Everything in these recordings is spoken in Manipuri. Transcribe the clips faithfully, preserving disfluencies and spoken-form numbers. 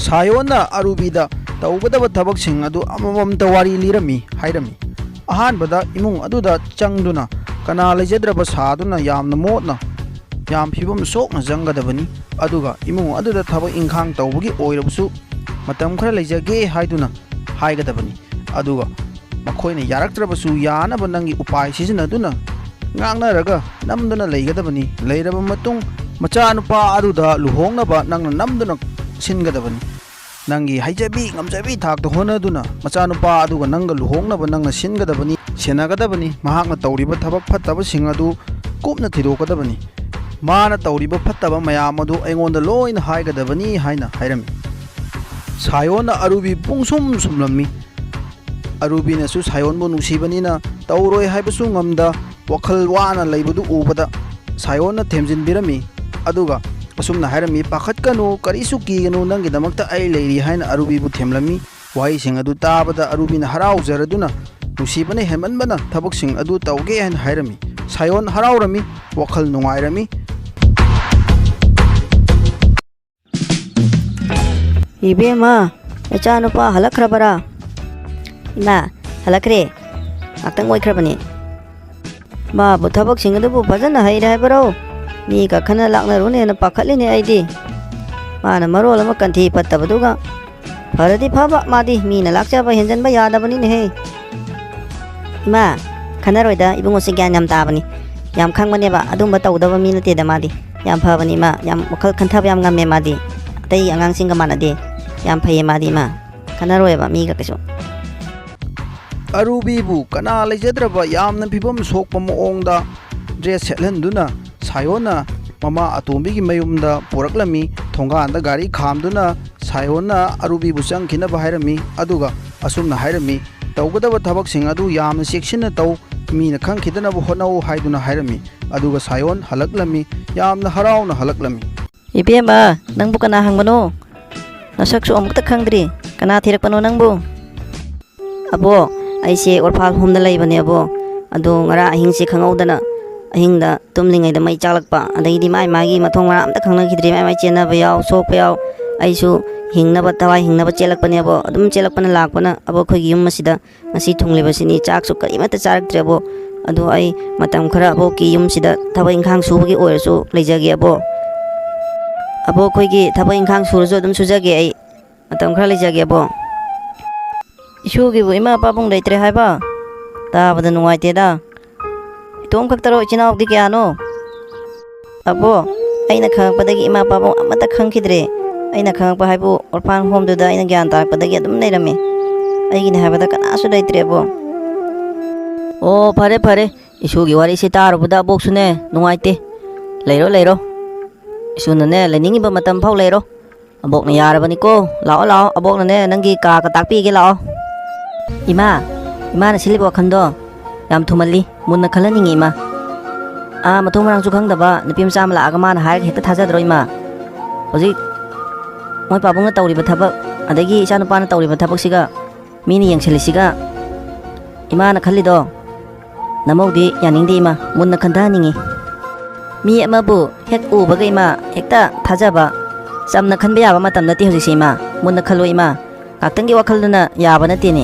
ꯁꯥꯌꯣꯟꯅ ꯑꯔꯨꯕꯤꯗ ꯇꯧꯒꯗꯕ ꯊꯕꯛꯁꯤꯡ ꯑꯗꯨ ꯑꯃꯃꯝꯇ ꯋꯥꯔꯤ ꯂꯤꯔꯝꯃꯤ ꯍꯥꯏꯔꯝꯃꯤ꯫ ꯑꯍꯥꯟꯕꯗ ꯏꯃꯨꯡ ꯑꯗꯨꯗ ꯆꯪꯗꯨꯅ ꯀꯅꯥ ꯂꯩꯖꯗ꯭ꯔꯕ ꯁꯥꯗꯨꯅ ꯌꯥꯝꯅ ꯃꯣꯠꯅ, ꯌꯥꯝ ꯐꯤꯕꯝ ꯁꯣꯛꯅ ꯆꯪꯒꯗꯕꯅꯤ꯫ ꯑꯗꯨꯒ ꯏꯃꯨꯡ ꯑꯗꯨꯗ ꯊꯕꯛ ꯏꯪꯈꯥꯡ ꯇꯧꯕꯒꯤ ꯑꯣꯏꯔꯕꯁꯨ ꯃꯇꯝ ꯈꯔ ꯂꯩꯖꯒꯦ ꯍꯥꯏꯗꯨꯅ ꯍꯥꯏꯒꯗꯕꯅꯤ꯫ ꯑꯗꯨꯒ ꯃꯈꯣꯏꯅ ꯌꯥꯔꯛꯇ꯭ꯔꯕꯁꯨ ꯌꯥꯅꯕ ꯅꯪꯒꯤ ꯎꯄꯥꯏ ꯁꯤꯖꯤꯟꯅꯗꯨꯅ ꯉꯥꯡꯅꯔꯒ ꯅꯝꯗꯨꯅ ꯂꯩꯒꯗꯕꯅꯤ꯫ ꯂꯩꯔꯕ ꯃꯇꯨꯡ ꯃꯆꯥꯅꯨꯄꯥ ꯑꯗꯨꯗ ꯂꯨꯍꯣꯡꯅꯕ ꯅꯪꯅ ꯅꯝꯗꯨꯅ ꯁꯤꯟꯒꯗꯕꯅꯤ꯫ ꯅꯪꯒꯤ ꯍꯩꯖꯕꯤ ꯉꯝꯖꯕꯤ ꯊꯥꯛꯇ ꯍꯣꯠꯅꯗꯨꯅ ꯃꯆꯥꯅꯨꯄꯥ ꯑꯗꯨꯒ ꯅꯪꯒ ꯂꯨꯍꯣꯡꯅꯕ ꯅꯪꯅ ꯁꯤꯟꯒꯗꯕꯅꯤ, ꯁꯦꯟꯅꯒꯗꯕꯅꯤ꯫ ꯃꯍꯥꯛꯅ ꯇꯧꯔꯤꯕ ꯊꯕꯛ ꯐꯠꯇꯕꯁꯤꯡ ꯑꯗꯨ ꯀꯨꯞꯅ ꯊꯤꯗꯣꯛꯀꯗꯕꯅꯤ꯫ ꯃꯥꯅ ꯇꯧꯔꯤꯕ ꯐꯠꯇꯕ ꯃꯌꯥꯝ ꯑꯗꯨ ꯑꯩꯉꯣꯟꯗ ꯂꯣꯏꯅ ꯍꯥꯏꯒꯗꯕꯅꯤ ꯍꯥꯏꯅ ꯍꯥꯏꯔꯝꯃꯤ꯫ ꯁꯥꯌꯣꯟꯅ ꯑꯔꯨꯕꯤ ꯄꯨꯡꯁꯨꯝ ꯁꯨꯝꯂꯝꯃꯤ꯫ ꯑꯔꯨꯕꯤꯅꯁꯨ ꯁꯥꯌꯣꯟꯕꯨ ꯅꯨꯡꯁꯤꯕꯅꯤꯅ ꯇꯧꯔꯣꯏ ꯍꯥꯏꯕꯁꯨ ꯉꯝꯗ ꯋꯥꯈꯜ ꯋꯥꯅ ꯂꯩꯕꯗꯨ ꯎꯕꯗ ꯁꯥꯌꯣꯟꯅ ꯊꯦꯝꯖꯤꯟꯕꯤꯔꯝꯃꯤ꯫ ꯑꯗꯨꯒ ꯑꯁꯨꯝꯅ ꯍꯥꯏꯔꯝꯃꯤ, "ꯄꯥꯈꯠꯀꯅꯨ, ꯀꯔꯤꯁꯨ ꯀꯤꯒꯅꯨ, ꯅꯪꯒꯤꯗꯃꯛꯇ ꯑꯩ ꯂꯩꯔꯤ" ꯍꯥꯏꯅ ꯑꯔꯨꯕꯤꯕꯨ ꯊꯦꯝꯂꯝꯃꯤ꯫ ꯋꯥꯍꯩꯁꯤꯡ ꯑꯗꯨ ꯇꯥꯕꯗ ꯑꯔꯨꯕꯤꯅ ꯍꯔꯥꯎꯖꯔꯗꯨꯅ ꯅꯨꯡꯁꯤꯕꯅ ꯍꯦꯟꯃꯟꯕꯅ ꯊꯕꯛꯁꯤꯡ ꯑꯗꯨ ꯇꯧꯒꯦ ꯍꯥꯏꯅ ꯍꯥꯏꯔꯝꯃꯤ꯫ ꯁꯥꯌꯣꯟ ꯍꯔꯥꯎꯔꯝꯃꯤ, ꯋꯥꯈꯜ ꯅꯨꯡꯉꯥꯏꯔꯝꯃꯤ꯫ "ꯏꯕꯦꯝꯃ, ꯏꯆꯥꯅꯨꯄꯥ ꯍꯜꯂꯛꯈ꯭ꯔꯕꯔꯥ?" "ꯏꯃꯥ, ꯍꯜꯂꯛꯈ꯭ꯔꯦ꯫ ꯉꯥꯛꯇꯪ ꯑꯣꯏꯈ꯭ꯔꯕꯅꯤ꯫" "ꯃꯥꯕꯨ ꯊꯕꯛꯁꯤꯡ ꯑꯗꯨꯕꯨ ꯐꯖꯅ ꯍꯩꯔꯦ ꯍꯥꯏꯕꯔꯣ? ꯃꯤ ꯀꯥꯈꯠꯅ ꯂꯥꯛꯅꯔꯨꯅꯦꯅ ꯄꯥꯈꯠꯂꯤꯅꯦ ꯑꯩꯗꯤ꯫ ꯃꯥꯅ ꯃꯔꯣꯜ ꯑꯃ ꯀꯟꯊꯤ ꯐꯠꯇꯕꯗꯨꯒ꯫ ꯐꯔꯗꯤ ꯐꯕ, ꯃꯥꯗꯤ ꯃꯤꯅ ꯂꯥꯛꯆꯕ ꯍꯦꯟꯖꯟꯕ ꯌꯥꯗꯕꯅꯤꯅꯦꯍꯦ꯫" "ꯏꯃꯥ, ꯈꯟꯅꯔꯣꯏꯗ, ꯏꯕꯨꯡꯉꯣꯁꯦ ꯒ꯭ꯌꯥꯟ ꯌꯥꯝ ꯇꯥꯕꯅꯤ, ꯌꯥꯝ ꯈꯪꯕꯅꯦꯕ, ꯑꯗꯨꯝꯕ ꯇꯧꯗꯕ ꯃꯤ ꯅꯠꯇꯦꯗ ꯃꯥꯗꯤ꯫ ꯌꯥꯝ ꯐꯕꯅꯤ ꯏꯃꯥ, ꯌꯥꯝ ꯋꯥꯈꯜ ꯈꯟꯊꯕ ꯌꯥꯝ ꯉꯝꯃꯦ ꯃꯥꯗꯤ, ꯑꯇꯩ ꯑꯉꯥꯡꯁꯤꯡꯒ ꯃꯥꯟꯅꯗꯦ꯫ ꯌꯥꯝ ꯐꯩꯌꯦ ꯃꯥꯗꯤ ꯏꯃꯥ, ꯈꯟꯅꯔꯣꯏꯕ ꯃꯤꯒ ꯀꯩꯁꯨ꯫" ꯑꯔꯨꯕꯤꯕꯨ ꯀꯅꯥ ꯂꯩꯖꯗ꯭ꯔꯕ ꯌꯥꯝꯅ ꯐꯤꯕꯝ ꯁꯣꯛꯄ ꯃꯑꯣꯡꯗ ꯗ꯭ꯔꯦꯁ ꯁꯦꯠꯍꯟꯗꯨꯅ ꯁꯥꯌꯣꯟꯅ ꯃꯃꯥ ꯑꯇꯣꯝꯕꯤꯒꯤ ꯃꯌꯨꯝꯗ ꯄꯨꯔꯛꯂꯝꯃꯤ꯫ ꯊꯣꯡꯒꯥꯟꯗ ꯒꯥꯔꯤ ꯈꯥꯝꯗꯨꯅ ꯁꯥꯌꯣꯟꯅ ꯑꯔꯨꯕꯤꯕꯨ ꯆꯪꯈꯤꯅꯕ ꯍꯥꯏꯔꯝꯃꯤ꯫ ꯑꯗꯨꯒ ꯑꯁꯨꯝꯅ ꯍꯥꯏꯔꯝꯃꯤ, "ꯇꯧꯒꯗꯕ ꯊꯕꯛꯁꯤꯡ ꯑꯗꯨ ꯌꯥꯝꯅ ꯆꯦꯛꯁꯤꯟꯅ ꯇꯧ, ꯃꯤꯅ ꯈꯪꯈꯤꯗꯅꯕ ꯍꯣꯠꯅꯧ" ꯍꯥꯏꯗꯨꯅ ꯍꯥꯏꯔꯝꯃꯤ꯫ ꯑꯗꯨꯒ ꯁꯥꯌꯣꯟ ꯍꯜꯂꯛꯂꯝꯃꯤ, ꯌꯥꯝꯅ ꯍꯔꯥꯎꯅ ꯍꯜꯂꯛꯂꯝꯃꯤ꯫ "ꯏꯕꯦꯝꯃ, ꯅꯪꯕꯨ ꯀꯅꯥ ꯍꯪꯕꯅꯣ? ꯅꯁꯛꯁꯨ ꯑꯃꯨꯛꯇ ꯈꯪꯗ꯭ꯔꯤ꯫ ꯀꯅꯥ ꯊꯤꯔꯛꯄꯅꯣ ꯅꯪꯕꯨ?" "ꯑꯕꯣ, ꯑꯩꯁꯦ ꯑꯣꯔꯐꯥꯟ ꯍꯣꯝꯗ ꯂꯩꯕꯅꯦ ꯑꯕꯣ꯫ ꯑꯗꯣ ꯉꯔꯥꯡ ꯑꯍꯤꯡꯁꯦ ꯈꯪꯍꯧꯗꯅ ꯑꯍꯤꯡꯗ ꯇꯨꯝꯂꯤꯉꯩꯗ ꯃꯩ ꯆꯥꯛꯂꯛꯄ, ꯑꯗꯒꯤꯗꯤ ꯃꯥꯏ ꯃꯥꯒꯤ ꯃꯊꯣꯡ ꯃꯔꯥꯡ ꯑꯝꯇ ꯈꯪꯅꯈꯤꯗ꯭ꯔꯦ꯫ ꯃꯥꯏ ꯃꯥꯏ ꯆꯦꯟꯅꯕ ꯌꯥꯎ, ꯁꯣꯛꯄ ꯌꯥꯎ꯫ ꯑꯩꯁꯨ ꯍꯤꯡꯅꯕ, ꯊꯋꯥꯏ ꯍꯤꯡꯅꯕ ꯆꯦꯜꯂꯛꯄꯅꯦꯕꯣ꯫ ꯑꯗꯨꯝ ꯆꯦꯜꯂꯛꯄꯅ ꯂꯥꯛꯄꯅ ꯑꯕꯣꯛ ꯑꯩꯈꯣꯏꯒꯤ ꯌꯨꯝ ꯑꯁꯤꯗ ꯉꯁꯤ ꯊꯨꯡꯂꯤꯕꯁꯤꯅꯤ꯫ ꯆꯥꯛꯁꯨ ꯀꯔꯤꯃꯠꯇ ꯆꯥꯔꯛꯇ꯭ꯔꯦꯕꯣ꯫ ꯑꯗꯣ ꯑꯩ ꯃꯇꯝ ꯈꯔ ꯑꯕꯣꯛꯀꯤ ꯌꯨꯝꯁꯤꯗ ꯊꯕꯛ ꯏꯪꯈꯥꯡ ꯁꯨꯕꯒꯤ ꯑꯣꯏꯔꯁꯨ ꯂꯩꯖꯒꯦ ꯑꯕꯣꯛ꯫ ꯑꯕꯣꯛ ꯑꯩꯈꯣꯏꯒꯤ ꯊꯕꯛ ꯏꯪꯈꯥꯡ ꯁꯨꯔꯁꯨ ꯑꯗꯨꯝ ꯁꯨꯖꯒꯦ ꯑꯩ꯫ ꯃꯇꯝ ꯈꯔ ꯂꯩꯖꯒꯦ ꯑꯕꯣꯛ꯫ ꯏꯁꯨꯒꯤꯕꯨ ꯏꯃꯥ ꯄꯥꯕꯨꯡ ꯂꯩꯇ꯭ꯔꯦ ꯍꯥꯏꯕ? ꯇꯥꯕꯗ ꯅꯨꯡꯉꯥꯏꯇꯦꯗ꯫ ꯏꯇꯣꯝ ꯈꯛꯇꯔꯣ? ꯏꯆꯤꯟ ꯏꯅꯥꯎꯗꯤ ꯀꯌꯥꯅꯣ? ꯑꯕꯣ, ꯑꯩꯅ ꯈꯪꯉꯛꯄꯗꯒꯤ ꯏꯃꯥ ꯄꯥꯕꯨꯡ ꯑꯃꯠꯇ ꯈꯪꯈꯤꯗ꯭ꯔꯦ꯫ ꯑꯩꯅ ꯈꯪꯉꯛꯄ ꯍꯥꯏꯕꯨ orphan homeꯗꯨꯗ ꯑꯩꯅ ꯒ꯭ꯌꯥꯟ ꯇꯥꯔꯛꯄꯗꯒꯤ ꯑꯗꯨꯝ ꯂꯩꯔꯝꯃꯤ꯫ ꯑꯩꯒꯤꯅꯦ ꯍꯥꯏꯕꯗ ꯀꯅꯥꯁꯨ ꯂꯩꯇ꯭ꯔꯦꯕꯣ꯫ ꯑꯣ, ꯐꯔꯦ ꯐꯔꯦ, ꯏꯁꯨꯒꯤ ꯋꯥꯔꯤꯁꯤ ꯇꯥꯔꯨꯕꯗ ꯑꯕꯣꯛꯁꯨꯅꯦ ꯅꯨꯡꯉꯥꯏꯇꯦ꯫ ꯂꯩꯔꯣ ꯂꯩꯔꯣ, ꯏꯁꯨꯅꯅꯦ ꯂꯩꯅꯤꯡꯉꯤꯕ ꯃꯇꯝ ꯐꯥꯎ ꯂꯩꯔꯣ꯫ ꯑꯕꯣꯛꯅ ꯌꯥꯔꯕꯅꯤꯀꯣ꯫ ꯂꯥꯛꯑꯣ ꯂꯥꯛꯑꯣ, ꯑꯕꯣꯛꯅꯅꯦ ꯅꯪꯒꯤ ꯀꯥꯒ ꯇꯥꯛꯄꯤꯒꯦ ꯂꯥꯛꯑꯣ꯫ ꯏꯃꯥ, ꯏꯃꯥꯅ ꯁꯤꯜꯂꯤꯕ ꯋꯥꯈꯜꯗꯣ ꯌꯥꯝ ꯊꯨꯃꯜꯂꯤ, ꯃꯨꯟꯅ ꯈꯜꯍꯟꯅꯤꯡꯉꯤ ꯏꯃꯥ꯫ ꯑꯥ, ꯃꯊꯣꯡ ꯃꯔꯥꯡꯁꯨ ꯈꯪꯗꯕ ꯅꯨꯄꯤ ꯃꯆꯥ ꯑꯃ ꯂꯥꯛꯑꯒ ꯃꯥꯅ ꯍꯥꯏꯔꯒ ꯍꯦꯛꯇ ꯊꯥꯖꯗ꯭ꯔꯣ ꯏꯃꯥ? ꯍꯧꯖꯤꯛ ꯃꯣꯏ ꯄꯥꯕꯨꯡꯅ ꯇꯧꯔꯤꯕ ꯊꯕꯛ, ꯑꯗꯒꯤ ꯏꯆꯥꯅꯨꯄꯥꯅ ꯇꯧꯔꯤꯕ ꯊꯕꯛꯁꯤꯒ ꯃꯤꯅ ꯌꯦꯡꯁꯤꯜꯂꯤꯁꯤꯒ ꯏꯃꯥꯅ ꯈꯜꯂꯤꯗꯣ ꯅꯃꯧꯗꯤ ꯌꯥꯅꯤꯡꯗꯦ ꯏꯃꯥ, ꯃꯨꯟꯅ ꯈꯟꯊꯍꯟꯅꯤꯡꯉꯤ꯫ ꯃꯤ ꯑꯃꯕꯨ ꯍꯦꯛ ꯎꯕꯒ ꯏꯃꯥ ꯍꯦꯛꯇ ꯊꯥꯖꯕ, ꯆꯝꯅ ꯈꯟꯕ ꯌꯥꯕ ꯃꯇꯝ ꯅꯠꯇꯦ ꯍꯧꯖꯤꯛꯁꯦ ꯏꯃꯥ꯫ ꯃꯨꯟꯅ ꯈꯜꯂꯨ ꯏꯃꯥ, ꯉꯥꯛꯇꯪꯒꯤ ꯋꯥꯈꯜꯗꯨꯅ ꯌꯥꯕ ꯅꯠꯇꯦꯅꯦ꯫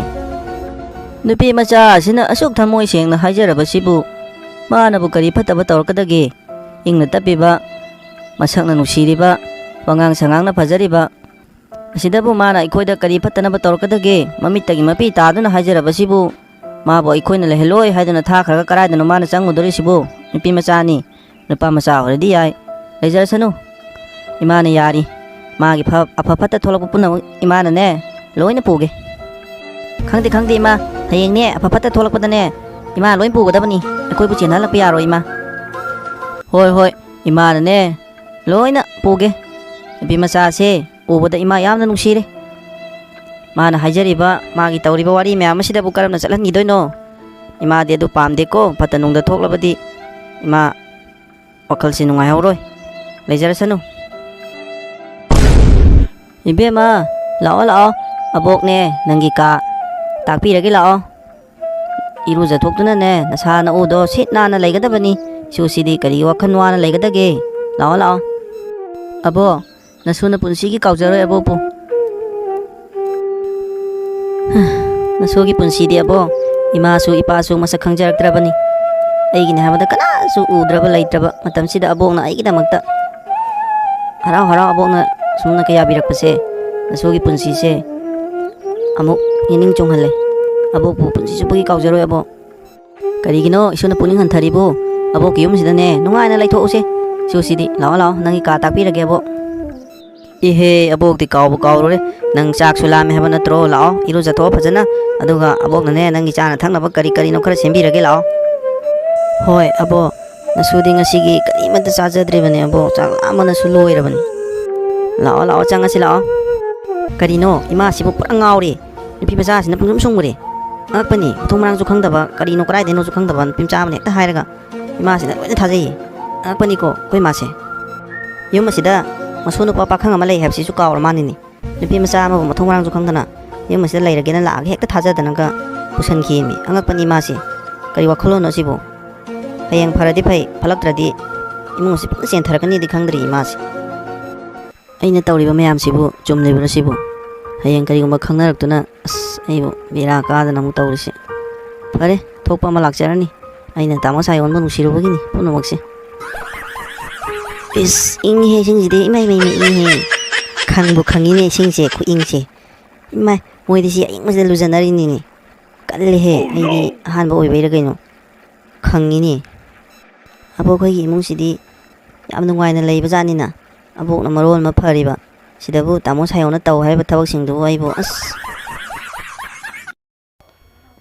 ꯅꯨꯄꯤ ꯃꯆꯥ ꯑꯁꯤꯅ ꯑꯁꯨꯛ ꯊꯃꯣꯏ ꯁꯦꯡꯅ ꯍꯥꯏꯖꯔꯕꯁꯤꯕꯨ ꯃꯥꯅꯕꯨ ꯀꯔꯤ ꯐꯠꯇꯕ ꯇꯧꯔꯛꯀꯗꯒꯦ? ꯏꯪꯅ ꯇꯞꯄꯤꯕ, ꯃꯁꯛꯅ ꯅꯨꯡꯁꯤꯔꯤꯕ, ꯋꯥꯉꯥꯡ ꯁꯉꯥꯡꯅ ꯐꯖꯔꯤꯕ, ꯑꯁꯤꯗꯕꯨ ꯃꯥꯅ ꯑꯩꯈꯣꯏꯗ ꯀꯔꯤ ꯐꯠꯇꯅꯕ ꯇꯧꯔꯛꯀꯗꯒꯦ? ꯃꯃꯤꯠꯇꯒꯤ ꯃꯄꯤ ꯇꯥꯗꯨꯅ ꯍꯥꯏꯖꯔꯕꯁꯤꯕꯨ ꯃꯥꯕꯨ ꯑꯩꯈꯣꯏꯅ ꯂꯩꯍꯜꯂꯣꯏ ꯍꯥꯏꯗꯨꯅ ꯊꯥꯈ꯭ꯔꯒ ꯀꯗꯥꯏꯗꯅꯣ ꯃꯥꯅ ꯆꯪꯉꯨꯗꯣꯔꯤꯁꯤꯕꯨ? ꯅꯨꯄꯤ ꯃꯆꯥꯅꯤ, ꯅꯨꯄꯥ ꯃꯆꯥ ꯑꯣꯏꯔꯗꯤ ꯌꯥꯏ, ꯂꯩꯖꯔꯁꯅꯨ꯫ ꯏꯃꯥꯅ ꯌꯥꯔꯤ꯫ ꯃꯥꯒꯤ ꯐ-, ꯑꯐ ꯐꯠꯇ ꯊꯣꯛꯂꯛꯄ ꯄꯨꯝꯅꯃꯛ ꯏꯃꯥꯅꯅꯦ ꯂꯣꯏꯅ ꯄꯨꯒꯦ꯫ ꯈꯪꯗꯦ ꯈꯪꯗꯦ ꯏꯃꯥ, ꯍꯌꯦꯡꯅꯦ ꯑꯐ ꯐꯠꯇ ꯊꯣꯛꯂꯛꯄꯗꯅꯦ ꯏꯃꯥ ꯂꯣꯏ ꯄꯨꯒꯗꯕꯅꯤ꯫ ꯑꯩꯈꯣꯏꯕꯨ ꯆꯦꯟꯍꯜꯂꯛꯄ ꯌꯥꯔꯣꯏ ꯏꯃꯥ꯫ ꯍꯣꯏ ꯍꯣꯏ, ꯏꯃꯥꯅꯅꯦ ꯂꯣꯏꯅ ꯄꯨꯒꯦ꯫ ꯅꯨꯄꯤ ꯃꯆꯥꯁꯦ ꯎꯕꯗ ꯏꯃꯥ ꯌꯥꯝꯅ ꯅꯨꯡꯁꯤꯔꯦ꯫ ꯃꯥꯅ ꯍꯥꯏꯖꯔꯤꯕ, ꯃꯥꯒꯤ ꯇꯧꯔꯤꯕ ꯋꯥꯔꯤ ꯃꯌꯥꯝ ꯑꯁꯤꯗꯕꯨ ꯀꯔꯝꯅ ꯆꯠꯍꯟꯈꯤꯗꯣꯏꯅꯣ? ꯏꯃꯥꯗꯤ ꯑꯗꯨ ꯄꯥꯝꯗꯦꯀꯣ, ꯐꯠꯇ ꯅꯨꯡꯗ ꯊꯣꯛꯂꯕꯗꯤ ꯏꯃꯥ ꯋꯥꯈꯜꯁꯤ ꯅꯨꯡꯉꯥꯏꯍꯧꯔꯣꯏ꯫ ꯂꯩꯖꯔꯁꯅꯨ꯫ ꯏꯕꯦꯝꯃ, ꯂꯥꯛꯑꯣ ꯂꯥꯛꯑꯣ, ꯑꯕꯣꯛꯅꯦ ꯅꯪꯒꯤ ꯀꯥ ꯇꯥꯛꯄꯤꯔꯒꯦ ꯂꯥꯛꯑꯣ꯫ ꯏꯔꯨꯖꯊꯣꯛꯇꯨꯅꯅꯦ ꯅꯁꯥ ꯅꯎꯗꯣ ꯁꯤꯠ ꯅꯥꯟꯅ ꯂꯩꯒꯗꯕꯅꯤ꯫ ꯏꯁꯨꯁꯤꯗꯤ ꯀꯔꯤ ꯋꯥꯈꯜ ꯋꯥꯅ ꯂꯩꯒꯗꯒꯦ? ꯂꯥꯛꯑꯣ, ꯂꯥꯛꯑꯣ꯫ ꯑꯕꯣ, ꯅꯁꯨ ꯅꯄꯨꯟꯁꯤꯒꯤ ꯀꯥꯎꯖꯔꯣꯏ ꯑꯕꯣꯛꯄꯨ꯫ ꯅꯁꯨꯒꯤ ꯄꯨꯟꯁꯤꯗꯤ ꯑꯕꯣ, ꯏꯃꯥꯁꯨ ꯏꯄꯥꯁꯨ ꯃꯁꯛ ꯈꯪꯖꯔꯛꯇ꯭ꯔꯕꯅꯤ꯫ ꯑꯩꯒꯤꯅꯤ ꯍꯥꯏꯕꯗ ꯀꯅꯥꯁꯨ ꯎꯗ꯭ꯔꯕ ꯂꯩꯇ꯭ꯔꯕ ꯃꯇꯝꯁꯤꯗ ꯑꯕꯣꯛꯅ ꯑꯩꯒꯤꯗꯃꯛꯇ ꯍꯔꯥꯎ ꯍꯔꯥꯎ ꯑꯕꯣꯛꯅ ꯁꯨꯝꯅ ꯀꯌꯥ ꯄꯤꯔꯛꯄꯁꯦ, ꯅꯁꯨꯒꯤ ꯄꯨꯟꯁꯤꯁꯦ ꯑꯃꯨꯛ ꯌꯦꯡꯅꯤꯡ ꯆꯣꯡꯍꯜꯂꯦ꯫ ꯑꯕꯣꯛꯄꯨ ꯄꯨꯟꯁꯤ ꯆꯨꯞꯄꯒꯤ ꯀꯥꯎꯖꯔꯣꯏ ꯑꯕꯣꯛ꯫ ꯀꯔꯤꯒꯤꯅꯣ ꯏꯁꯨꯅ ꯄꯨꯛꯅꯤꯡ ꯍꯟꯊꯔꯤꯕꯨ? ꯑꯕꯣꯛꯀꯤ ꯌꯨꯝꯁꯤꯗꯅꯦ ꯅꯨꯡꯉꯥꯏꯅ ꯂꯩꯊꯣꯛꯎꯁꯦ꯫ ꯏꯁꯨꯁꯤꯗꯤ ꯂꯥꯛꯑꯣ, ꯂꯥꯛꯑꯣ, ꯅꯪꯒꯤ ꯀꯥ ꯇꯥꯛꯄꯤꯔꯒꯦ ꯑꯕꯣꯛ꯫ ꯏꯍꯦ, ꯑꯕꯣꯛꯇꯤ ꯀꯥꯎꯕꯨ ꯀꯥꯎꯔꯨꯔꯦ꯫ ꯅꯪ ꯆꯥꯛꯁꯨ ꯂꯥꯝꯃꯦ ꯍꯥꯏꯕ ꯅꯠꯇ꯭ꯔꯣ? ꯂꯥꯛꯑꯣ, ꯏꯔꯨꯖꯊꯣꯛꯑꯣ ꯐꯖꯅ, ꯑꯗꯨꯒ ꯑꯕꯣꯛꯅꯅꯦ ꯅꯪꯒꯤ ꯆꯥꯅ ꯊꯛꯅꯕ ꯀꯔꯤ ꯀꯔꯤꯅꯣ ꯈꯔ ꯁꯦꯝꯕꯤꯔꯒꯦ, ꯂꯥꯛꯑꯣ꯫ ꯍꯣꯏ ꯑꯕꯣꯛ, ꯅꯁꯨꯗꯤ ꯉꯁꯤꯒꯤ ꯀꯔꯤꯃꯠꯇ ꯆꯥꯖꯗ꯭ꯔꯤꯕꯅꯦ ꯑꯕꯣꯛ, ꯆꯥꯛ ꯂꯥꯝꯕꯅꯁꯨ ꯂꯣꯏꯔꯕꯅꯤ꯫ ꯂꯥꯛꯑꯣ, ꯂꯥꯛꯑꯣ, ꯆꯪꯉꯁꯤ ꯂꯥꯛꯑꯣ꯫ ꯀꯔꯤꯅꯣ, ꯏꯃꯥꯁꯤꯕꯨ ꯄꯨꯔꯥ ꯉꯥꯎꯔꯦ꯫ ꯅꯨꯄꯤ ꯃꯆꯥꯁꯤꯅ ꯄꯨꯡꯁꯨꯝ ꯁꯨꯝꯈ꯭ꯔꯦ꯫ ꯑꯉꯛꯄꯅꯤ, ꯃꯊꯣꯡ ꯃꯔꯥꯡꯁꯨ ꯈꯪꯗꯕ, ꯀꯔꯤꯅꯣ ꯀꯗꯥꯏꯗꯩꯅꯣꯁꯨ ꯈꯪꯗꯕ ꯅꯨꯄꯤ ꯃꯆꯥ ꯑꯃꯅ ꯍꯦꯛꯇ ꯍꯥꯏꯔꯒ ꯏꯃꯥꯁꯤꯅ ꯂꯣꯏꯅ ꯊꯥꯖꯩꯌꯦ꯫ ꯑꯉꯛꯄꯅꯤꯀꯣ ꯑꯩꯈꯣꯏ ꯏꯃꯥꯁꯦ꯫ ꯌꯨꯝ ꯑꯁꯤꯗ ꯃꯁꯨ ꯅꯨꯄꯥ ꯄꯥꯈꯪ ꯑꯃ ꯂꯩ ꯍꯥꯏꯕꯁꯤꯁꯨ ꯀꯥꯎꯔ ꯃꯥꯜꯂꯤꯅꯤ꯫ ꯅꯨꯄꯤ ꯃꯆꯥ ꯑꯃꯕꯨ ꯃꯊꯣꯡ ꯃꯔꯥꯡꯁꯨ ꯈꯪꯗꯅ ꯌꯨꯝ ꯑꯁꯤꯗ ꯂꯩꯔꯒꯦꯅ ꯂꯥꯛꯑꯒ ꯍꯦꯛꯇ ꯊꯥꯖꯗꯅꯒ ꯄꯨꯁꯟꯈꯤꯃꯤ꯫ ꯑꯉꯛꯄꯅꯤ ꯏꯃꯥꯁꯦ꯫ ꯀꯔꯤ ꯋꯥꯈꯜꯂꯣꯟꯅꯣ ꯁꯤꯕꯨ? ꯍꯌꯦꯡ ꯐꯔꯗꯤ ꯐꯩ, ꯐꯠꯂꯛꯇ꯭ꯔꯗꯤ ꯏꯃꯨꯡ ꯑꯁꯤ ꯐꯖꯅ ꯆꯦꯟꯊꯔꯛꯀꯅꯤꯗꯤ ꯈꯪꯗ꯭ꯔꯤ ꯏꯃꯥꯁꯦ꯫ ꯑꯩꯅ ꯇꯧꯔꯤꯕ ꯃꯌꯥꯝꯁꯤꯕꯨ ꯆꯨꯝꯂꯤꯕ꯭ꯔꯥ ꯁꯤꯕꯨ? ꯍꯌꯦꯡ ꯀꯔꯤꯒꯨꯝꯕ ꯈꯪꯅꯔꯛꯇꯨꯅ ꯑꯁ ꯑꯩꯕꯨ ꯕꯦꯔꯥ ꯀꯥꯗꯅ ꯑꯃꯨꯛ ꯇꯧꯔꯤꯁꯦ꯫ ꯐꯔꯦ, ꯊꯣꯛꯄ ꯑꯃ ꯂꯥꯛꯆꯔꯅꯤ꯫ ꯑꯩꯅ ꯇꯥꯃꯣ ꯁꯥꯌꯣꯟꯕꯨ ꯅꯨꯡꯁꯤꯔꯨꯕꯒꯤꯅꯤ ꯄꯨꯝꯅꯃꯛꯁꯦ꯫ ꯏꯁ, ꯏꯪꯉꯤꯍꯦ ꯏꯁꯤꯡꯁꯤꯗꯤ, ꯏꯃꯥꯏ, ꯏꯃꯥꯏ, ꯏꯃꯥꯏ, ꯏꯪꯉꯤꯍꯦ꯫ ꯈꯪꯕꯨ ꯈꯪꯉꯤꯅꯦ ꯏꯁꯤꯡꯁꯦ, ꯈꯨꯏꯪꯁꯦ꯫ ꯏꯃꯥꯏ, ꯃꯣꯏꯗꯤ ꯁꯤ ꯑꯏꯪꯕꯁꯤꯗ ꯂꯨꯖꯅꯔꯤꯅꯤꯅꯦ꯫ ꯀꯜꯂꯦꯍꯦ, ꯑꯩꯗꯤ ꯑꯍꯥꯟꯕ ꯑꯣꯏꯕꯩꯔꯥ ꯀꯩꯅꯣ꯫ ꯈꯪꯉꯤꯅꯦ꯫ ꯑꯕꯣꯛ ꯑꯩꯈꯣꯏꯒꯤ ꯏꯃꯨꯡꯁꯤꯗꯤ ꯌꯥꯝ ꯅꯨꯡꯉꯥꯏꯅ ꯂꯩꯕ ꯖꯥꯠꯅꯤꯅ꯫ ꯑꯕꯣꯛꯅ ꯃꯔꯣꯟ ꯑꯃ ꯐꯔꯤꯕ꯫ ꯁꯤꯗꯕꯨ ꯇꯥꯃꯣ ꯁꯥꯌꯣꯟꯅ ꯇꯧ ꯍꯥꯏꯔꯤꯕ ꯊꯕꯛꯁꯤꯡꯗꯨꯕꯨ ꯑꯩꯕꯨ ꯑꯁ꯫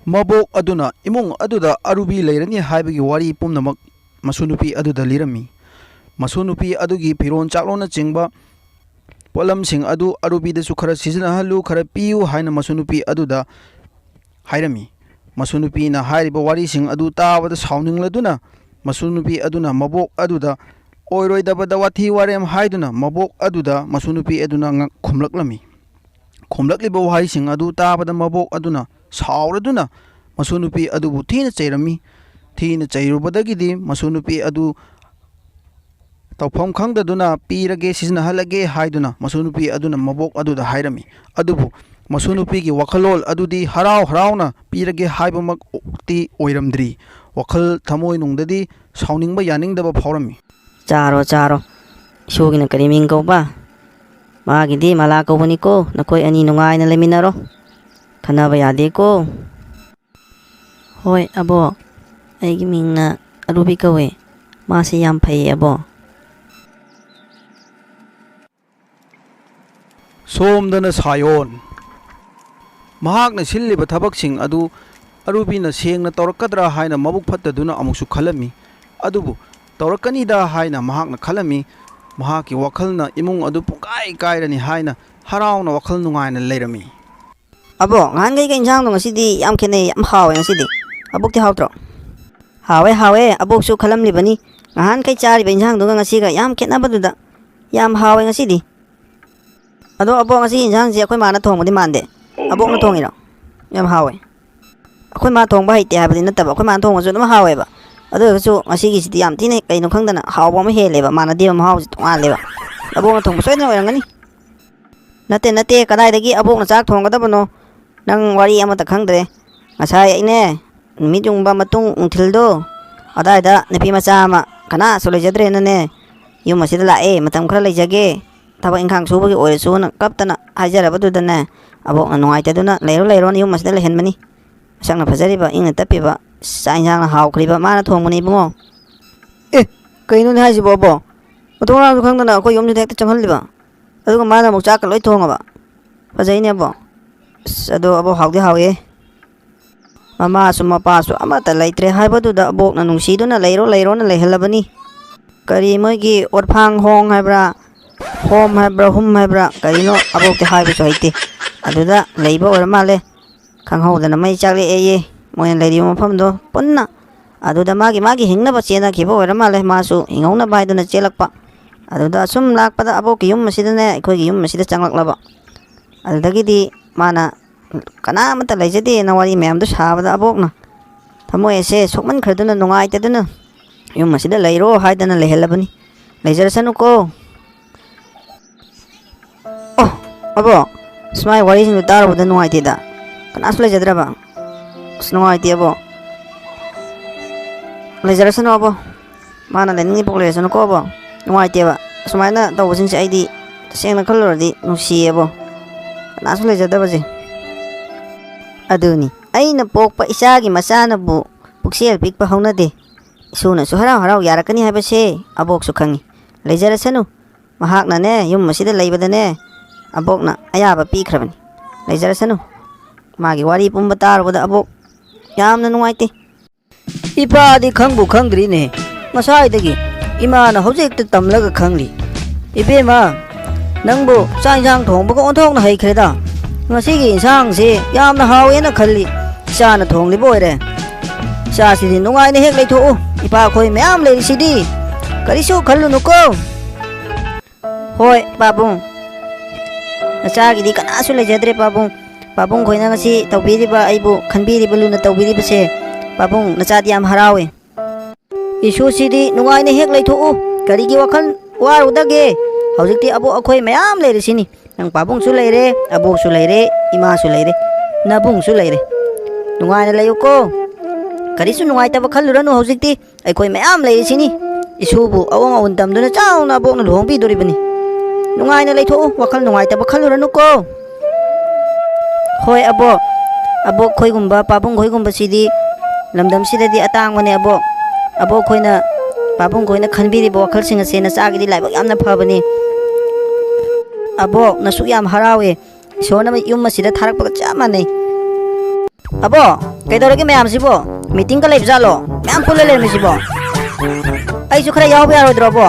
ꯃꯕꯣꯛ ꯑꯗꯨꯅ ꯏꯃꯨꯡ ꯑꯗꯨꯗ ꯑꯔꯨꯕꯤ ꯂꯩꯔꯅꯤ ꯍꯥꯏꯕꯒꯤ ꯋꯥꯔꯤ ꯄꯨꯝꯅꯃꯛ ꯃꯁꯨ ꯅꯨꯄꯤ ꯑꯗꯨꯗ ꯂꯤꯔꯝꯃꯤ꯫ ꯃꯁꯨ ꯅꯨꯄꯤ ꯑꯗꯨꯒꯤ ꯐꯤꯔꯣꯜ ꯆꯥꯛꯂꯣꯟꯅꯆꯤꯡꯕ ꯄꯣꯠꯂꯝꯁꯤꯡ ꯑꯗꯨ ꯑꯔꯨꯕꯤꯗꯁꯨ ꯈꯔ ꯁꯤꯖꯤꯟꯅꯍꯜꯂꯨ, ꯈꯔ ꯄꯤꯌꯨ ꯍꯥꯏꯅ ꯃꯁꯨ ꯅꯨꯄꯤ ꯑꯗꯨꯗ ꯍꯥꯏꯔꯝꯃꯤ꯫ ꯃꯁꯨ ꯅꯨꯄꯤꯅ ꯍꯥꯏꯔꯤꯕ ꯋꯥꯔꯤꯁꯤꯡ ꯑꯗꯨ ꯇꯥꯕꯗ ꯁꯥꯎꯅꯤꯡꯂꯗꯨꯅ ꯃꯁꯨ ꯅꯨꯄꯤ ꯑꯗꯨꯅ ꯃꯕꯣꯛ ꯑꯗꯨꯗ ꯑꯣꯏꯔꯣꯏꯗꯕꯗ ꯋꯥꯊꯤ ꯋꯥꯔꯦꯝ ꯍꯥꯏꯗꯨꯅ ꯃꯕꯣꯛ ꯑꯗꯨꯗ ꯃꯁꯨ ꯅꯨꯄꯤ ꯑꯗꯨꯅ ꯉ-, ꯈꯨꯝꯂꯛꯂꯝꯃꯤ꯫ ꯈꯨꯝꯂꯛꯂꯤꯕ ꯋꯥꯍꯩꯁꯤꯡ ꯑꯗꯨ ꯇꯥꯕꯗ ꯃꯕꯣꯛ ꯑꯗꯨꯅ ꯁꯥꯎꯔꯗꯨꯅ ꯃꯁꯨ ꯅꯨꯄꯤ ꯑꯗꯨꯕꯨ ꯊꯤꯅ ꯆꯩꯔꯝꯃꯤ꯫ ꯊꯤꯅ ꯆꯩꯔꯨꯕꯗꯒꯤꯗꯤ ꯃꯁꯨ ꯅꯨꯄꯤ ꯑꯗꯨ ꯇꯧꯐꯝ ꯈꯪꯗꯗꯨꯅ "ꯄꯤꯔꯒꯦ, ꯁꯤꯖꯤꯟꯅꯍꯜꯂꯒꯦ" ꯍꯥꯏꯗꯨꯅ ꯃꯁꯨ ꯅꯨꯄꯤ ꯑꯗꯨꯅ ꯃꯕꯣꯛ ꯑꯗꯨꯗ ꯍꯥꯏꯔꯝꯃꯤ꯫ ꯑꯗꯨꯕꯨ ꯃꯁꯨ ꯅꯨꯄꯤꯒꯤ ꯋꯥꯈꯜꯂꯣꯟ ꯑꯗꯨꯗꯤ ꯍꯔꯥꯎ ꯍꯔꯥꯎꯅ ꯄꯤꯔꯒꯦ ꯍꯥꯏꯕꯃꯛꯇꯤ ꯑꯣꯏꯔꯝꯗ꯭ꯔꯤ꯫ ꯋꯥꯈꯜ ꯊꯃꯣꯏꯅꯨꯡꯗꯗꯤ ꯁꯥꯎꯅꯤꯡꯕ ꯌꯥꯅꯤꯡꯗꯕ ꯐꯥꯎꯔꯝꯃꯤ꯫ "ꯆꯥꯔꯣ, ꯆꯥꯔꯣ꯫ ꯏꯁꯣꯔꯒꯤꯅ ꯀꯔꯤ ꯃꯤꯡ ꯀꯧꯕ? ꯃꯥꯒꯤꯗꯤ ꯃꯂꯥ ꯀꯧꯕꯅꯤꯀꯣ꯫ ꯅꯈꯣꯏ ꯑꯅꯤ ꯅꯨꯡꯉꯥꯏꯅ ꯂꯩꯃꯤꯟꯅꯔꯣ꯫ ꯈꯟꯅꯕ ꯌꯥꯗꯦꯀꯣ꯫" "ꯍꯣꯏ, ꯑꯕꯣꯛ꯫ ꯑꯩꯒꯤ ꯃꯤꯡꯅ ꯑꯔꯨꯕꯤ ꯀꯧꯏ꯫ ꯃꯥꯁꯤ ꯌꯥꯝ ꯐꯩꯌꯦ, ꯑꯕꯣꯛ꯫" ꯁꯣꯝꯗꯅ ꯁꯥꯌꯣꯟ꯫ ꯃꯍꯥꯛꯅ ꯁꯤꯜꯂꯤꯕ ꯊꯕꯛꯁꯤꯡ ꯑꯗꯨ ꯑꯔꯨꯕꯤꯅ ꯁꯦꯡꯅ ꯇꯧꯔꯛꯀꯗ꯭ꯔꯥ ꯍꯥꯏꯅ ꯃꯕꯨꯛ ꯐꯠꯇꯗꯨꯅ ꯑꯃꯨꯛꯁꯨ ꯈꯜꯂꯝꯃꯤ꯫ ꯑꯗꯨꯕꯨ ꯇꯧꯔꯛꯀꯅꯤꯗ ꯍꯥꯏꯅ ꯃꯍꯥꯛꯅ ꯈꯜꯂꯝꯃꯤ꯫ ꯃꯍꯥꯛꯀꯤ ꯋꯥꯈꯜꯅ ꯏꯃꯨꯡ ꯑꯗꯨ ꯄꯨꯡꯀꯥꯏ ꯀꯥꯏꯔꯅꯤ ꯍꯥꯏꯅ ꯍꯔꯥꯎꯅ ꯋꯥꯈꯜ ꯅꯨꯡꯉꯥꯏꯅ ꯂꯩꯔꯝꯃꯤ꯫ "ꯑꯕꯣꯛ, ꯉꯍꯥꯟꯈꯩꯒ ꯏꯟꯁꯥꯡꯗꯣ ꯉꯁꯤꯗꯤ ꯌꯥꯝ ꯈꯦꯠꯅꯩ, ꯌꯥꯝ ꯍꯥꯎꯋꯦ ꯉꯁꯤꯗꯤ꯫ ꯑꯕꯣꯛꯇꯤ ꯍꯥꯎꯇ꯭ꯔꯣ?" "ꯍꯥꯎꯋꯦ, ꯍꯥꯎꯋꯦ꯫ ꯑꯕꯣꯛꯁꯨ ꯈꯜꯂꯝꯂꯤꯕꯅꯤ, ꯉꯍꯥꯟꯈꯩ ꯆꯥꯔꯤꯕ ꯏꯟꯁꯥꯡꯗꯨꯒ ꯉꯁꯤꯒ ꯌꯥꯝ ꯈꯦꯠꯅꯕꯗꯨꯗ꯫ ꯌꯥꯝ ꯍꯥꯎꯋꯦ ꯉꯁꯤꯗꯤ꯫ ꯑꯗꯣ ꯑꯕꯣꯛ, ꯉꯁꯤ ꯏꯟꯁꯥꯡꯁꯦ ꯑꯩꯈꯣꯏ ꯃꯥꯅ ꯊꯣꯡꯕꯗꯤ ꯃꯥꯟꯗꯦ꯫ ꯑꯕꯣꯛꯅ ꯊꯣꯡꯉꯤꯔꯣ? ꯌꯥꯝ ꯍꯥꯎꯋꯦ꯫" ꯑꯩꯈꯣꯏ ꯃꯥ ꯊꯣꯡꯕ ꯍꯩꯇꯦ ꯍꯥꯏꯕꯗꯤ ꯅꯠꯇꯕ, ꯑꯩꯈꯣꯏ ꯃꯥꯅ ꯊꯣꯡꯕꯁꯨ ꯑꯗꯨꯝ ꯍꯥꯎꯋꯦꯕ꯫ ꯑꯗꯨ ꯑꯣꯏꯔꯒꯁꯨ ꯉꯁꯤꯒꯤꯁꯤꯗꯤ ꯌꯥꯝ ꯊꯤꯅ ꯀꯩꯅꯣ ꯈꯪꯗꯅ ꯍꯥꯎꯕ ꯑꯃ ꯍꯦꯜꯂꯦꯕ, ꯃꯥꯟꯅꯗꯦꯕ, ꯃꯍꯥꯎꯁꯦ ꯇꯣꯉꯥꯜꯂꯦꯕ꯫ ꯑꯕꯣꯛꯅ ꯊꯣꯡꯕ ꯁꯣꯏꯗꯅ ꯑꯣꯏꯔꯝꯒꯅꯤ꯫ "ꯅꯠꯇꯦ, ꯅꯠꯇꯦ, ꯀꯗꯥꯏꯗꯒꯤ ꯑꯕꯣꯛꯅ ꯆꯥꯛ ꯊꯣꯡꯒꯗꯕꯅꯣ? ꯅꯪ ꯋꯥꯔꯤ ꯑꯃꯠꯇ ꯈꯪꯗ꯭ꯔꯦ꯫ ꯉꯁꯥꯏ ꯑꯩꯅꯦ, ꯅꯨꯃꯤꯠ ꯌꯨꯡꯕ ꯃꯇꯨꯡ ꯅꯨꯡꯊꯤꯜꯗꯣ ꯑꯗꯥꯏꯗ ꯅꯨꯄꯤ ꯃꯆꯥ ꯑꯃ ꯀꯅꯥꯁꯨ ꯂꯩꯖꯗ꯭ꯔꯦꯅꯅꯦ, ꯌꯨꯝ ꯑꯁꯤꯗ ꯂꯥꯛꯑꯦ, ꯃꯇꯝ ꯈꯔ ꯂꯩꯖꯒꯦ, ꯊꯕꯛ ꯏꯪꯈꯥꯡ ꯁꯨꯕꯒꯤ ꯑꯣꯏꯔꯁꯨꯅ" ꯀꯞꯇꯅ ꯍꯥꯏꯖꯔꯕꯗꯨꯗꯅꯦ, ꯑꯕꯣꯛꯅ ꯅꯨꯡꯉꯥꯏꯇꯗꯨꯅ "ꯂꯩꯔꯣ, ꯂꯩꯔꯣꯅ" ꯌꯨꯝ ꯑꯁꯤꯗ ꯂꯩꯍꯟꯕꯅꯤ꯫ ꯃꯁꯛꯅ ꯐꯖꯔꯤꯕ, ꯏꯪꯅ ꯇꯞꯄꯤꯕ, ꯆꯥꯛ ꯏꯟꯁꯥꯡꯅ ꯍꯥꯎꯈ꯭ꯔꯤꯕ, ꯃꯥꯅ ꯊꯣꯡꯕꯅꯤ ꯏꯕꯨꯡꯉꯣ꯫ "ꯑꯦ, ꯀꯩꯅꯣꯅꯦ ꯍꯥꯏꯁꯤꯕꯣ ꯑꯕꯣ? ꯃꯊꯣꯡ ꯃꯔꯥꯡꯁꯨ ꯈꯪꯗꯅ ꯑꯩꯈꯣꯏ ꯌꯨꯝꯁꯤꯗ ꯍꯦꯛꯇ ꯆꯪꯍꯜꯂꯤꯕ? ꯑꯗꯨꯒ ꯃꯥꯅ ꯑꯃꯨꯛ ꯆꯥꯛꯀ ꯂꯣꯏ ꯊꯣꯡꯉꯕ? ꯐꯖꯩꯅꯦ ꯑꯕꯣ꯫ ꯑꯁ, ꯑꯗꯣ ꯑꯕꯣ, ꯍꯥꯎꯗꯤ ꯍꯥꯎꯋꯦ꯫" ꯃꯃꯥꯁꯨ ꯃꯄꯥꯁꯨ ꯑꯃꯠꯇ ꯂꯩꯇ꯭ꯔꯦ ꯍꯥꯏꯕꯗꯨꯗ ꯑꯕꯣꯛꯅ ꯅꯨꯡꯁꯤꯗꯨꯅ "ꯂꯩꯔꯣ, ꯂꯩꯔꯣꯅ" ꯂꯩꯍꯜꯂꯕꯅꯤ꯫ ꯀꯔꯤ ꯃꯣꯏꯒꯤ ꯑꯣꯠꯐꯥꯡ ꯍꯣꯡ ꯍꯥꯏꯕ꯭ꯔꯥ, ꯍꯣꯝ ꯍꯥꯏꯕ꯭ꯔꯥ, ꯍꯨꯝ ꯍꯥꯏꯕ꯭ꯔꯥ, ꯀꯔꯤꯅꯣ ꯑꯕꯣꯛꯇꯤ ꯍꯥꯏꯕꯁꯨ ꯍꯩꯇꯦ꯫ ꯑꯗꯨꯗ ꯂꯩꯕ ꯑꯣꯏꯔ ꯃꯥꯜꯂꯦ꯫ ꯈꯪꯍꯧꯗꯅ ꯃꯩ ꯆꯥꯛꯂꯛꯑꯦꯌꯦ꯫ ꯃꯣꯏꯅ ꯂꯩꯔꯤꯕ ꯃꯐꯝꯗꯣ ꯄꯨꯟꯅ꯫ ꯑꯗꯨꯗ ꯃꯥꯒꯤ, ꯃꯥꯒꯤ ꯍꯤꯡꯅꯕ ꯆꯦꯟꯅꯈꯤꯕ ꯑꯣꯏꯔ ꯃꯥꯜꯂꯦ꯫ ꯃꯥꯁꯨ ꯍꯤꯡꯍꯧꯅꯕ ꯍꯥꯏꯗꯨꯅ ꯆꯦꯜꯂꯛꯄ꯫ ꯑꯗꯨꯗ ꯑꯁꯨꯝ ꯂꯥꯛꯄꯗ ꯑꯕꯣꯛꯀꯤ ꯌꯨꯝ ꯑꯁꯤꯗꯅꯦ, ꯑꯩꯈꯣꯏꯒꯤ ꯌꯨꯝ ꯑꯁꯤꯗ ꯆꯪꯂꯛꯂꯕ꯫ ꯑꯗꯨꯗꯒꯤꯗꯤ ꯃꯥꯅ "ꯀꯅꯥ ꯑꯃꯠꯇ ꯂꯩꯖꯗꯦꯅ" ꯋꯥꯔꯤ ꯃꯌꯥꯝꯗꯣ ꯁꯥꯕꯗ ꯑꯕꯣꯛꯅ ꯊꯃꯣꯏ ꯑꯁꯦ ꯁꯣꯛꯃꯟꯈ꯭ꯔꯗꯨꯅ ꯅꯨꯡꯉꯥꯏꯇꯗꯨꯅ ꯌꯨꯝ ꯑꯁꯤꯗ ꯂꯩꯔꯣ ꯍꯥꯏꯗꯅ ꯂꯩꯍꯜꯂꯕꯅꯤ꯫ ꯂꯩꯖꯔꯁꯅꯨꯀꯣ꯫ ꯑꯣ, ꯑꯕꯣ, ꯁꯨꯃꯥꯏ ꯋꯥꯔꯤꯁꯤꯡꯗꯣ ꯇꯥꯔꯨꯕꯗ ꯅꯨꯡꯉꯥꯏꯇꯦꯗ꯫ ꯀꯅꯥꯁꯨ ꯂꯩꯖꯗ꯭ꯔꯕ? ꯑꯁ, ꯅꯨꯡꯉꯥꯏꯇꯦ ꯑꯕꯣ꯫ ꯂꯩꯖꯔꯁꯅꯨ ꯑꯕꯣ꯫ ꯃꯥꯅ ꯂꯩꯅꯤꯡꯉꯤꯕꯣꯛ ꯂꯩꯔꯁꯅꯨꯀꯣ ꯑꯕꯣ꯫ ꯅꯨꯡꯉꯥꯏꯇꯦꯕ꯫ ꯑꯁꯨꯃꯥꯏꯅ ꯇꯧꯕꯁꯤꯡꯁꯦ ꯑꯩꯗꯤ ꯇꯁꯦꯡꯅ ꯈꯜꯂꯨꯔꯗꯤ ꯅꯨꯡꯁꯤꯌꯦꯕꯣ꯫ ꯀꯅꯥꯁꯨ ꯂꯩꯖꯗꯕꯁꯦ꯫ ꯑꯗꯨꯅꯤ, ꯑꯩꯅ ꯄꯣꯛꯄ ꯏꯆꯥꯒꯤ ꯃꯆꯥꯅꯕꯨ ꯄꯨꯛꯆꯦꯜ ꯄꯤꯛꯄ ꯍꯧꯅꯗꯦ꯫ ꯏꯁꯨꯅꯁꯨ ꯍꯔꯥꯎ ꯍꯔꯥꯎ ꯌꯥꯔꯛꯀꯅꯤ ꯍꯥꯏꯕꯁꯦ ꯑꯕꯣꯛꯁꯨ ꯈꯪꯉꯤ꯫ ꯂꯩꯖꯔꯁꯅꯨ꯫ ꯃꯍꯥꯛꯅꯅꯦ, ꯌꯨꯝ ꯑꯁꯤꯗ ꯂꯩꯕꯗꯅꯦ, ꯑꯕꯣꯛꯅ ꯑꯌꯥꯕ ꯄꯤꯈ꯭ꯔꯕꯅꯤ꯫ ꯂꯩꯖꯔꯁꯅꯨ꯫ ꯃꯥꯒꯤ ꯋꯥꯔꯤ ꯄꯨꯝꯕ ꯇꯥꯔꯨꯕꯗ ꯑꯕꯣꯛ ꯌꯥꯝꯅ ꯅꯨꯡꯉꯥꯏꯇꯦ꯫ ꯏꯄꯥꯗꯤ ꯈꯪꯕꯨ ꯈꯪꯗ꯭ꯔꯤꯅꯦ꯫ ꯉꯁꯥꯏꯗꯒꯤ ꯏꯃꯥꯅ ꯍꯧꯖꯤꯛꯇ ꯇꯝꯂꯒ ꯈꯪꯂꯤ꯫ ꯏꯕꯦꯝꯃ, ꯅꯪꯕꯨ ꯆꯥꯛ ꯏꯟꯁꯥꯡ ꯊꯣꯡꯕꯒ ꯑꯣꯟꯊꯣꯛꯅ ꯍꯩꯈ꯭ꯔꯦꯗ꯫ ꯉꯁꯤꯒꯤ ꯏꯟꯁꯥꯡꯁꯤ ꯌꯥꯝꯅ ꯍꯥꯎꯋꯦꯅ ꯈꯜꯂꯤ꯫ ꯏꯆꯥꯅ ꯊꯣꯡꯂꯤꯕ ꯑꯣꯏꯔꯦ꯫ ꯏꯆꯥꯁꯤꯗꯤ ꯅꯨꯡꯉꯥꯏꯅ ꯍꯦꯛ ꯂꯩꯊꯣꯛꯎ꯫ ꯏꯄꯥꯈꯣꯏ ꯃꯌꯥꯝ ꯂꯩꯔꯤꯁꯤꯗꯤ꯫ ꯀꯔꯤꯁꯨ ꯈꯜꯂꯨꯅꯨꯀꯣ꯫ ꯍꯣꯏ, ꯄꯥꯕꯨꯡ꯫ ꯅꯆꯥꯒꯤꯗꯤ ꯀꯅꯥꯁꯨ ꯂꯩꯖꯗ꯭ꯔꯦ, ꯄꯥꯕꯨꯡ꯫ ꯄꯥꯕꯨꯡ ꯈꯣꯏꯅ ꯉꯁꯤ ꯇꯧꯕꯤꯔꯤꯕ, ꯑꯩꯕꯨ ꯈꯟꯕꯤꯔꯤꯕ, ꯂꯨꯅ ꯇꯧꯕꯤꯔꯤꯕꯁꯦ, ꯄꯥꯕꯨꯡ, ꯅꯆꯥꯗꯤ ꯌꯥꯝ ꯍꯔꯥꯎꯋꯦ꯫ ꯏꯁꯨꯁꯤꯗꯤ ꯅꯨꯡꯉꯥꯏꯅ ꯍꯦꯛ ꯂꯩꯊꯣꯛꯎ꯫ ꯀꯔꯤꯒꯤ ꯋꯥꯈꯜ ꯋꯥꯔꯨꯗꯒꯦ? ꯍꯧꯖꯤꯛꯇꯤ ꯑꯕꯣꯛ ꯑꯩꯈꯣꯏ ꯃꯌꯥꯝ ꯂꯩꯔꯤꯁꯤꯅꯤ꯫ ꯅꯪ ꯄꯥꯕꯨꯡꯁꯨ ꯂꯩꯔꯦ, ꯑꯕꯣꯛꯁꯨ ꯂꯩꯔꯦ, ꯏꯃꯥꯁꯨ ꯂꯩꯔꯦ, ꯅꯕꯨꯡꯁꯨ ꯂꯩꯔꯦ꯫ ꯅꯨꯡꯉꯥꯏꯅ ꯂꯩꯌꯨꯀꯣ꯫ ꯀꯔꯤꯁꯨ ꯅꯨꯡꯉꯥꯏꯇꯕ ꯈꯜꯂꯨꯔꯅꯨ ꯍꯧꯖꯤꯛꯇꯤ꯫ ꯑꯩꯈꯣꯏ ꯃꯌꯥꯝ ꯂꯩꯔꯤꯁꯤꯅꯤ꯫ ꯏꯁꯨꯕꯨ ꯑꯑꯣꯟ ꯑꯑꯣꯟ ꯇꯝꯗꯨꯅ ꯆꯥꯎꯅ ꯑꯕꯣꯛꯅ ꯂꯨꯍꯣꯡꯕꯤꯗꯣꯔꯤꯕꯅꯤ꯫ ꯅꯨꯡꯉꯥꯏꯅ ꯂꯩꯊꯣꯛꯎ, ꯋꯥꯈꯜ ꯅꯨꯡꯉꯥꯏꯇꯕ ꯈꯜꯂꯨꯔꯅꯨꯀꯣ꯫ ꯍꯣꯏ ꯑꯕꯣꯛ, ꯑꯕꯣꯛ ꯈꯣꯏꯒꯨꯝꯕ, ꯄꯥꯕꯨꯡ ꯈꯣꯏꯒꯨꯝꯕꯁꯤꯗꯤ ꯂꯝꯗꯝꯁꯤꯗꯗꯤ ꯑꯇꯥꯡꯕꯅꯦ ꯑꯕꯣꯛ꯫ ꯑꯕꯣꯛ ꯈꯣꯏꯅ, ꯄꯥꯕꯨꯡ ꯈꯣꯏꯅ ꯈꯟꯕꯤꯔꯤꯕ ꯋꯥꯈꯜꯁꯤꯡ ꯑꯁꯦ ꯅꯆꯥꯒꯤꯗꯤ ꯂꯥꯏꯕꯛ ꯌꯥꯝꯅ ꯐꯕꯅꯤ꯫ ꯑꯕꯣꯛ, ꯅꯁꯨꯛ ꯌꯥꯝ ꯍꯔꯥꯎꯋꯦ꯫ ꯏꯁꯣꯔꯅ ꯌꯨꯝ ꯑꯁꯤꯗ ꯊꯥꯔꯛꯄꯒ ꯆꯞ ꯃꯥꯟꯅꯩ꯫ ꯑꯕꯣ, ꯀꯩꯗꯧꯔꯒꯦ ꯃꯌꯥꯝꯁꯤꯕꯣ? ꯃꯤꯇꯤꯡꯒ ꯂꯩꯕ ꯖꯥꯠꯂꯣ? ꯃꯌꯥꯝ ꯄꯨꯜꯂ ꯂꯩꯔꯝꯃꯤꯁꯤꯕꯣ? ꯑꯩꯁꯨ ꯈꯔ ꯌꯥꯎꯕ ꯌꯥꯔꯣꯏꯗ꯭ꯔꯣ ꯑꯕꯣ,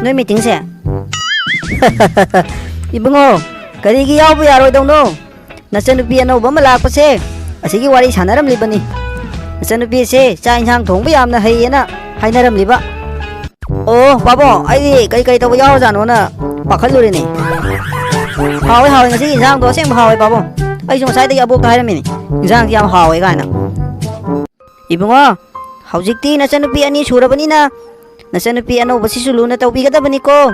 ꯅꯣꯏ ꯃꯤꯇꯤꯡꯁꯦ? ꯏꯕꯨꯡꯉꯣ, ꯀꯔꯤꯒꯤ ꯌꯥꯎꯕ ꯌꯥꯔꯣꯏꯗꯧꯅꯣ? ꯅꯆꯟꯅꯨꯄꯤ ꯑꯅꯧꯕ ꯑꯃ ꯂꯥꯛꯄꯁꯦ ꯑꯁꯤꯒꯤ ꯋꯥꯔꯤ ꯁꯥꯟꯅꯔꯝꯂꯤꯕꯅꯤ꯫ ꯅꯆꯟꯅꯨꯄꯤꯁꯦ ꯆꯥꯛ ꯏꯟꯁꯥꯡ ꯊꯣꯡꯕ ꯌꯥꯝꯅ ꯍꯩꯌꯦꯅ ꯍꯥꯏꯅꯔꯝꯂꯤꯕ꯫ ꯑꯣ, ꯄꯥꯕꯨꯡ, ꯑꯩꯗꯤ ꯀꯔꯤ ꯀꯔꯤ ꯇꯧꯕ ꯌꯥꯎꯔꯖꯥꯠꯅꯣꯅ ꯄꯥꯈꯠꯂꯨꯔꯤꯅꯤ꯫ ꯍꯥꯎꯋꯦ, ꯍꯥꯎꯋꯦ, ꯉꯁꯤꯒꯤ ꯏꯟꯁꯥꯡꯗꯣ ꯑꯁꯦꯡꯕ ꯍꯥꯎꯋꯦ, ꯄꯥꯕꯨꯡ꯫ ꯑꯩꯁꯨ ꯉꯁꯥꯏꯗꯒꯤ ꯑꯕꯣꯛꯇ ꯍꯥꯏꯔꯝꯃꯤꯅꯤ, ꯏꯟꯁꯥꯡꯁꯤ ꯌꯥꯝ ꯍꯥꯎꯋꯦ ꯀꯥꯏꯅ꯫ ꯏꯕꯨꯡꯉꯣ, ꯍꯧꯖꯤꯛꯇꯤ ꯅꯆꯟꯅꯨꯄꯤ ꯑꯅꯤ ꯁꯨꯔꯕꯅꯤꯅ, ꯅꯆꯟꯅꯨꯄꯤ ꯑꯅꯧꯕꯁꯤꯁꯨ ꯂꯨꯅ ꯇꯧꯕꯤꯒꯗꯕꯅꯤꯀꯣ꯫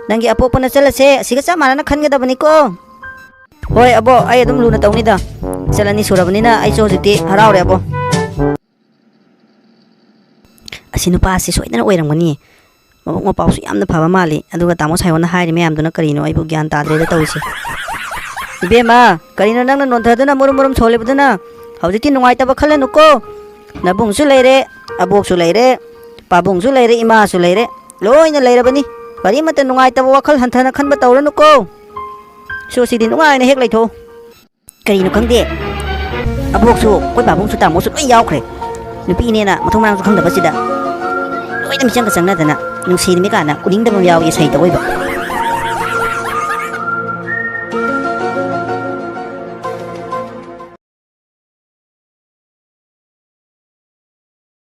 ꯅꯪꯒꯤ ꯑꯄꯣꯛꯄ ꯅꯆꯜ ꯑꯁꯦ ꯑꯁꯤꯒ ꯆꯞ ꯃꯥꯟꯅꯅ ꯈꯟꯒꯗꯕꯅꯤꯀꯣ꯫ ꯍꯣꯏ ꯑꯕꯣ, ꯑꯩ ꯑꯗꯨꯝ ꯂꯨꯅ ꯇꯧꯅꯤꯗ꯫ ꯏꯆꯜ ꯑꯅꯤ ꯁꯨꯔꯕꯅꯤꯅ ꯑꯩꯁꯨ ꯍꯧꯖꯤꯛꯇꯤ ꯍꯔꯥꯎꯔꯦ ꯑꯕꯣ꯫ ꯑꯁꯤ ꯅꯨꯄꯥꯁꯤ ꯁꯣꯏꯗꯅ ꯑꯣꯏꯔꯝꯒꯅꯤ꯫ ꯃꯕꯨꯛ ꯃꯄꯥꯎꯁꯨ ꯌꯥꯝꯅ ꯐꯕ ꯃꯥꯜꯂꯤ꯫ ꯑꯗꯨꯒ ꯇꯥꯃꯣ ꯁꯥꯏꯌꯣꯟꯅ ꯍꯥꯏꯔꯤ ꯃꯌꯥꯝꯗꯨꯅ ꯀꯔꯤꯅꯣ? ꯑꯩꯕꯨ ꯒ꯭ꯌꯥꯟ ꯇꯥꯗ꯭ꯔꯦꯗ ꯇꯧꯔꯤꯁꯦ꯫ ꯏꯕꯦꯝꯃ, ꯀꯔꯤꯅꯣ ꯅꯪꯅ ꯅꯣꯟꯊꯗꯨꯅ ꯃꯨꯔꯨꯝ ꯃꯨꯔꯨꯝ ꯁꯣꯜꯂꯤꯕꯗꯨꯅ? ꯍꯧꯖꯤꯛꯇꯤ ꯅꯨꯡꯉꯥꯏꯇꯕ ꯈꯜꯂꯅꯨꯀꯣ꯫ ꯅꯕꯨꯡꯁꯨ ꯂꯩꯔꯦ, ꯑꯕꯣꯛꯁꯨ ꯂꯩꯔꯦ, ꯄꯥꯕꯨꯡꯁꯨ ꯂꯩꯔꯦ, ꯏꯃꯥꯁꯨ ꯂꯩꯔꯦ, ꯂꯣꯏꯅ ꯂꯩꯔꯕꯅꯤ꯫ ꯀꯔꯤꯃꯠꯇ ꯅꯨꯡꯉꯥꯏꯇꯕ ꯋꯥꯈꯜ ꯍꯟꯊꯅ ꯈꯟꯕ ꯇꯧꯔꯅꯨꯀꯣ꯫ ꯁꯣ, ꯁꯤꯗꯤ ꯅꯨꯡꯉꯥꯏꯅ ꯍꯦꯛ ꯂꯩꯊꯣꯛꯎ꯫ ꯀꯔꯤꯅꯣ ꯈꯪꯗꯦ, ꯑꯕꯣꯛꯁꯨ, ꯑꯩꯈꯣꯏ ꯄꯥꯕꯨꯡꯁꯨ, ꯇꯥꯃꯣꯁꯨ ꯂꯣꯏ ꯌꯥꯎꯈ꯭ꯔꯦ꯫ ꯅꯨꯄꯤꯅꯦꯅ ꯃꯊꯣꯡ ꯃꯔꯥꯡꯁꯨ ꯈꯪꯗꯕꯁꯤꯗ ꯂꯣꯏꯅ ꯃꯤꯆꯪꯒ ꯆꯪꯅꯗꯅ, ꯅꯨꯡꯁꯤꯅꯤꯡꯉꯤ ꯀꯥꯟꯗ ꯎꯅꯤꯡꯗꯕ ꯌꯥꯎꯏ, ꯁꯩ ꯇꯧꯏꯕ꯫